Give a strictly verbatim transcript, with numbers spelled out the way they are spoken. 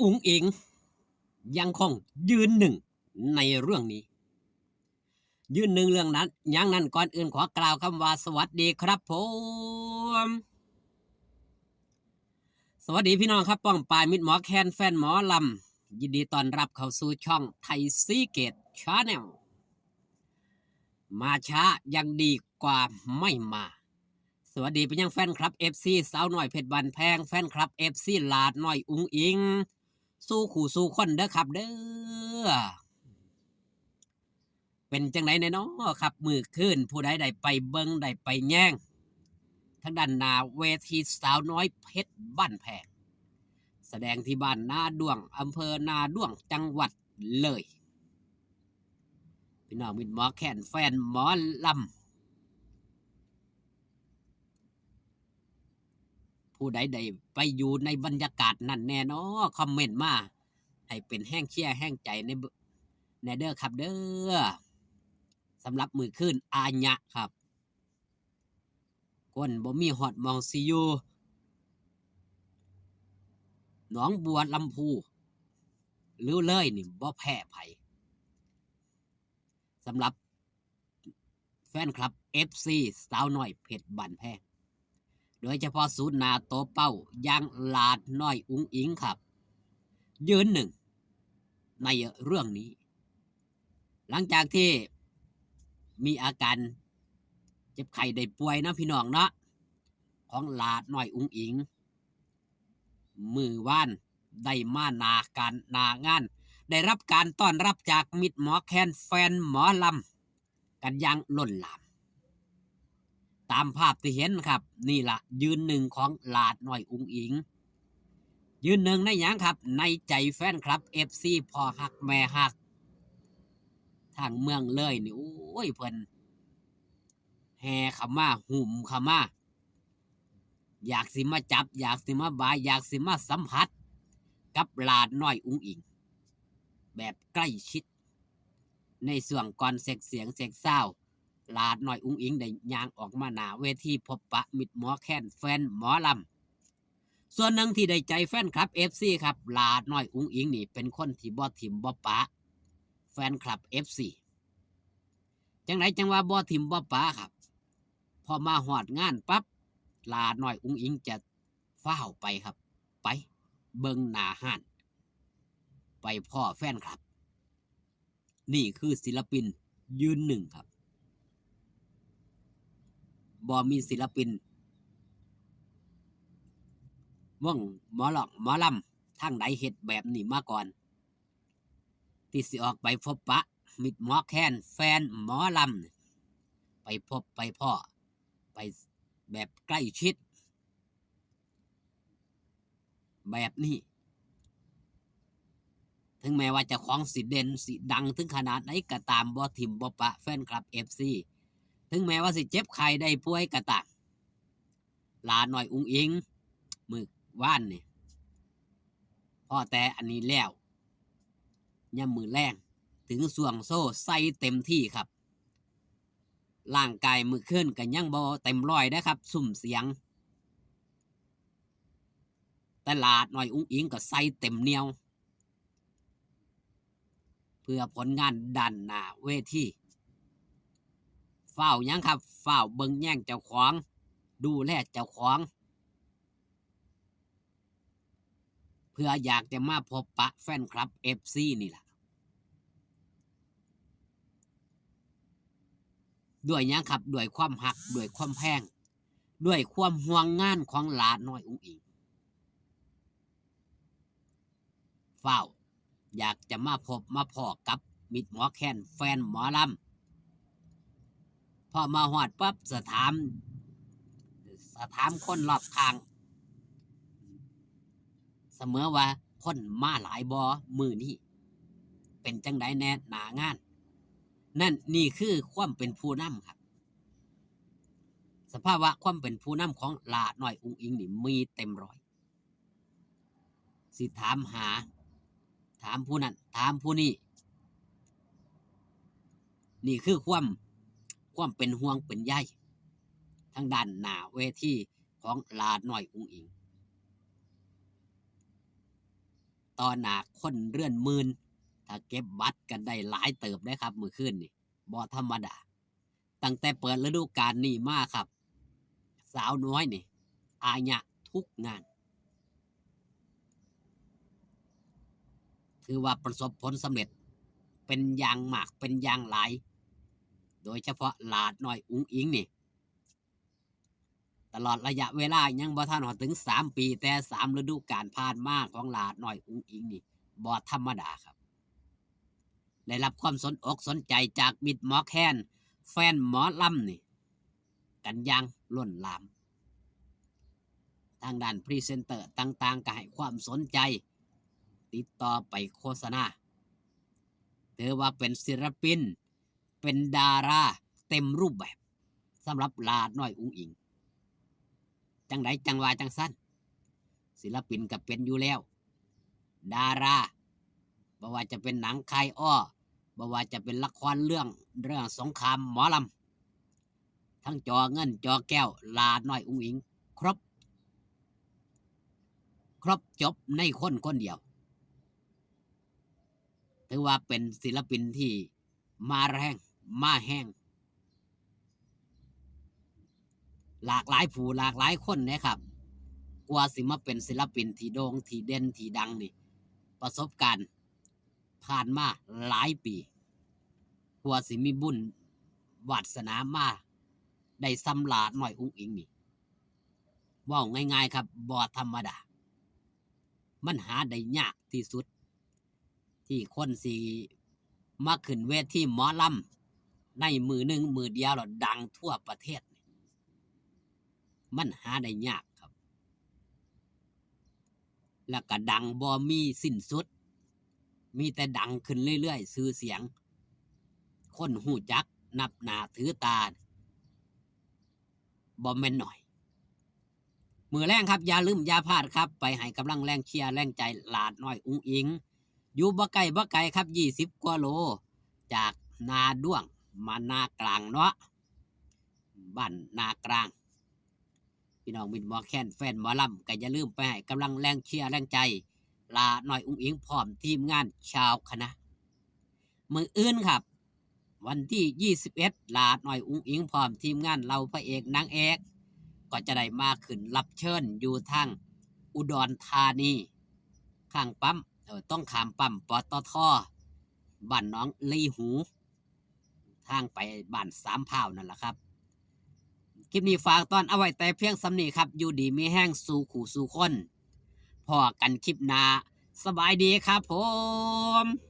อุ๋งอิ๋งยังคงยืนหนึ่งในเรื่องนี้ ยืนหนึ่งเรื่องนั้น อย่างนั้นก่อนอื่นขอกล่าวคำว่าสวัสดีครับผม สวัสดีพี่น้องครับ ป้องปายมิตรหมอแคนแฟนหมอลำ ยินดีต้อนรับเข้าสู่ช่องไทยซีเกตชาแนล มาช้ายังดีกว่าไม่มา สวัสดีไปยังแฟนคลับเอฟซีสาวน้อยเพชรบ้านแพง แฟนคลับเอฟซีหลาดน้อยอุ๋งอิ๋ง สู่คู่สู่คนเด้อครับเด้อ เป็นจังไดแน่นอครับ มื้อคืนผู้ใดได้ไปเบิ่งได้ไปแยง ทางด้านหน้าเวทีสาวน้อยเพชรบ้านแพง แสดงที่บ้านนาด้วง อำเภอนาด้วง จังหวัดเลย พี่น้องมิตรหมอแคนแฟนหมอลำ ผู้ใดได้ไปอยู่ในบรรยากาศนั่นแน่นอ คอมเมนต์มา ให้เป็นแฮงเชียร์แฮงใจในแน่เด้อครับเด้อ สำหรับมื้อคืนอาญะครับ คนบ่มีฮอดหม่องสิอยู่ หนองบัวลำภู หรือเลยนี่บ่แพ้ไผ สำหรับแฟนคลับเอฟซีสาวน้อยเพชรบ้านแพง โดยเฉพาะศูนย์หน้าโตเป้าอย่างหลาดน้อยอุ๋งอิ๋งครับ ยืนหนึ่งในเรื่องนี้ หลังจากที่มีอาการเจ็บไข้ได้ป่วยนะพี่น้องเนาะ ของหลาดน้อยอุ๋งอิ๋ง มื้อวานได้มาหน้าการหน้างาน ได้รับการต้อนรับจากมิตรหมอแคนแฟนหมอลำ กันอย่างล้นหลาม ตามภาพที่เห็นครับ นี่ละยืนหนึ่งของหลาดน้อยอุ๋งอิ๋ง ยืนหนึ่งในหยังครับ ในใจแฟนคลับเอฟซีพ่อฮักแม่ฮัก ทางเมืองเลยนี่ โอ้ย เพิ่นแห่เข้ามา หุ่มเข้ามา อยากสิมาจับ อยากสิมาบาย อยากสิมาสัมผัส กับหลาดน้อยอุ๋งอิ๋ง แบบใกล้ชิด ในช่วงก่อนเช็คเสียงเช็คซาวด์ หลาดน้อยอุ๋งอิ๋งได้ย่างออกมาหน้าเวทีพบปะมิตรหมอแคนแฟนหมอลำ ส่วนหนึ่งที่ได้ใจแฟนคลับเอฟซีครับ หลาดน้อยอุ๋งอิ๋งนี่เป็นคนที่บ่ถิ่มบ่ปะแฟนคลับเอฟซี จังไดจังว่าบ่ถิ่มบ่ปะครับ พอมาฮอดงานปั๊บ หลาดน้อยอุ๋งอิ๋งจะฟ้าวไปครับ ไปเบิ่งหน้าฮ้าน ไปพ้อแฟนคลับ นี่คือศิลปินยืนหนึ่งครับ บ่มีศิลปินวงหมอร้องหมอลำทางใดเฮ็ดแบบนี้มาก่อน ที่สิออกไปพบปะมิตรหมอแคนแฟนหมอลำ ไปพบไปพ้อ ไปแบบใกล้ชิด แบบนี้ ถึงแม้ว่าเจ้าของสิเด่นสิดังถึงขนาดไหนก็ตาม บ่ถิ่มบ่ปะแฟนคลับเอฟซี ถึงแม้ว่าสิเจ็บไข้ได้ป่วยก็ตาม หลาน้อยอุ๋งอิ๋ง มื้อวานนี่ พ้อแต่อันนี้แล้ว ยามมื้อแลง ถึงช่วงโชว์ใส่เต็มที่ครับ ร่างกายมื้อคืนก็ยังบ่เต็มร้อยเด้อครับ ซุ่มเสียง แต่หลาน้อยอุ๋งอิ๋งก็ใส่เต็มเหนี่ยว เพื่อผลงานด้านหน้าเวที ฟ้าวหยังครับ ฟ้าวเบิ่งแยงเจ้าของ ดูแลเจ้าของ เพื่ออยากจะมาพบปะแฟนคลับเอฟซีนี่ล่ะ ด้วยหยังครับ ด้วยความฮัก ด้วยความแพง ด้วยความห่วงงานของหลาน้อยอุ๋งอิ๋ง ฟ้าว อยากจะมาพบมาพ้อกับมิตรหมอแคนแฟนหมอลำ พอมาฮอดปั๊บสะถาม สะถามคนรอบข้าง เสมอว่าคนมาหลายบ่มื้อนี้ เป็นจังใดแหน่หน้างาน นั่น นี่คือความเป็นผู้นำครับ สภาวะความเป็นผู้นำของหลาน้อยอุ๋งอิ๋งนี่มีเต็มร้อย สิถามหา ถามผู้นั้น ถามผู้นี้ นี่คือความ ความเป็นห่วงเป็นใย ทางด้านหน้าเวทีของหลาน้อยอุ๋งอิ๋ง แ ต่อหน้าคนเรือนหมื่น ถ้าเก็บบัตรกันได้หลายเติบเด้ครับ มื้อคืนนี่ บ่ธรรมดา ตั้งแต่เปิดฤดูกาลนี้มาครับ สาวน้อยนี่ อาญะทุกงาน ถือว่าประสบผลสำเร็จเป็นอย่างมาก เป็นอย่างหลาย โดยเฉพาะหลาน้อยอุ๋งอิ๋งนี่ ตลอดระยะเวลายังบ่ทันฮอดถึงสามปี แต่สามฤดูกาลผ่านมาของหลาน้อยอุ๋งอิ๋งนี่ บ่ธรรมดาครับ ได้รับความสนอกสนใจจากมิตรหมอแคน แฟนหมอลำนี่ กันอย่างล้นหลาม ทางด้านพรีเซนเตอร์ต่างๆ ก็ให้ความสนใจ ติดต่อไปโฆษณา ถือว่าเป็นศิลปิน เป็นดาราเต็มรูปแบบ สำหรับหลาน้อยอุ๋งอิ๋ง จั่งใดจั่งว่าจั่งซั้น ศิลปินก็เป็นอยู่แล้ว ดารา บ่ว่าจะเป็นหนังคายอ้อ บ่ว่าจะเป็นละครเรื่อง เรื่องสงครามหมอลำ ทั้งจอเงินจอแก้ว หลาน้อยอุ๋งอิ๋ง ครบ ครบจบในคนคนเดียว ถือว่าเป็นศิลปินที่มาแรง มาแฮง หลากหลายผู้หลากหลายคนนะครับ กว่าสิมาเป็นศิลปินที่โด่ง ที่เด่น ที่ดังนี่ ประสบการณ์ผ่านมาหลายปี กว่าสิมีบุญวาสนามาได้ส่ำหลาน้อยอุ๋งอิ๋งนี่ เว้าง่ายๆครับ บ่ธรรมดา มันหาได้ยากที่สุด ที่คนสิมาขึ้นเวทีหมอลำ ในมื้อหนึ่งมื้อเดียวแล้วดังทั่วประเทศนี่ มันหาได้ยากครับ แล้วก็ดังบ่มีสิ้นสุด มีแต่ดังขึ้นเรื่อยๆ ชื่อเสียง คนฮู้จักนับหน้าถือตา บ่แม่นน้อย มื้อแลงครับ อย่าลืมอย่าพลาดครับ ไปให้กำลังแรงเชียร์แรงใจหลาน้อยอุ๋งอิ๋ง อยู่บ่ไกลบ่ไกลครับ ยี่สิบกว่าโล จากนาด้วงมานากลางเนาะ บ้านนากลาง พี่น้องมิตรหมอแคน แฟนหมอลำ ก็อย่าลืมไปให้กำลังแรงเชียร์แรงใจหลาน้อยอุ๋งอิ๋งพร้อมทีมงานชาวคณะ มื้ออื่นครับ วันที่ยี่สิบเอ็ด หลาน้อยอุ๋งอิ๋งพร้อมทีมงานเหล่าพระเอกนางเอก ก็จะได้มาขึ้นรับเชิญอยู่ทางอุดรธานี ข้างปั๊ม เอ่อ ต้องข้ามปั๊ม ปตท บ้านหนองลีหู ทางไปบ้านสามพร้าวนั่นล่ะครับ คลิปนี้ฝากตอนเอาไว้แต่เพียงส่ำนี้ครับ อยู่ดีมีแฮงสู่คู่สู่คน พ้อกันคลิปหน้า สบายดีครับผม